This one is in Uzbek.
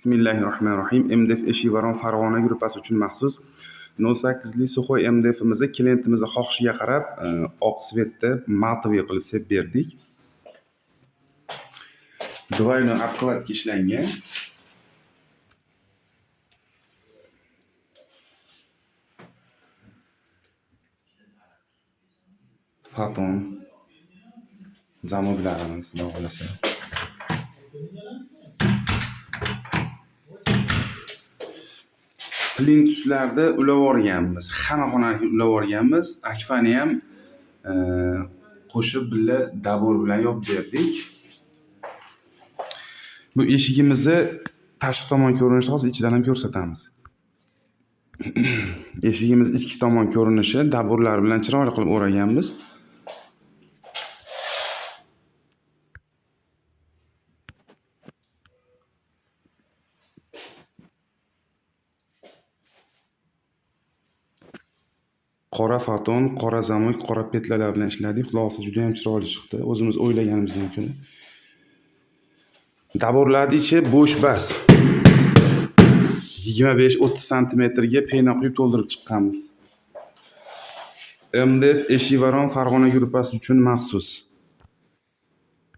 Bismillahirrohmanirrohim. MDF eshik varon Farg'ona gruppasi uchun maxsus 0.8 li сухой MDFimizni klientimizni xohishiga qarab oq svetda матовый qilib sepib berdik. Двойной обкладка ishlangan. Foton zamoklarimiz, xudo xohlasa. Plintuslarda ulab yuborganmiz. Hamma xonani ulab yuborganmiz. Akfani ham qo'shib birga dabor bilan yopib berdik. Bu eshigimizni tashqi tomon ko'rinishi hozir ichidan ham ko'rsatamiz. Eshigimiz ichki tomon ko'rinishi daborlar bilan chiroyli qilib o'raganmiz. Qora foton, qora zamok, qora petlalar bilan ishladik. Xulosa juda ham chiroyli chiqdi. O'zimiz o'ylaganimizdan ko'ra. Daborlarning ichi bo'sh bas. 25-30 santimetrga pena quyib to'ldirib chiqqanmiz. MDF eshik varon Farg'ona gruppasi uchun maxsus.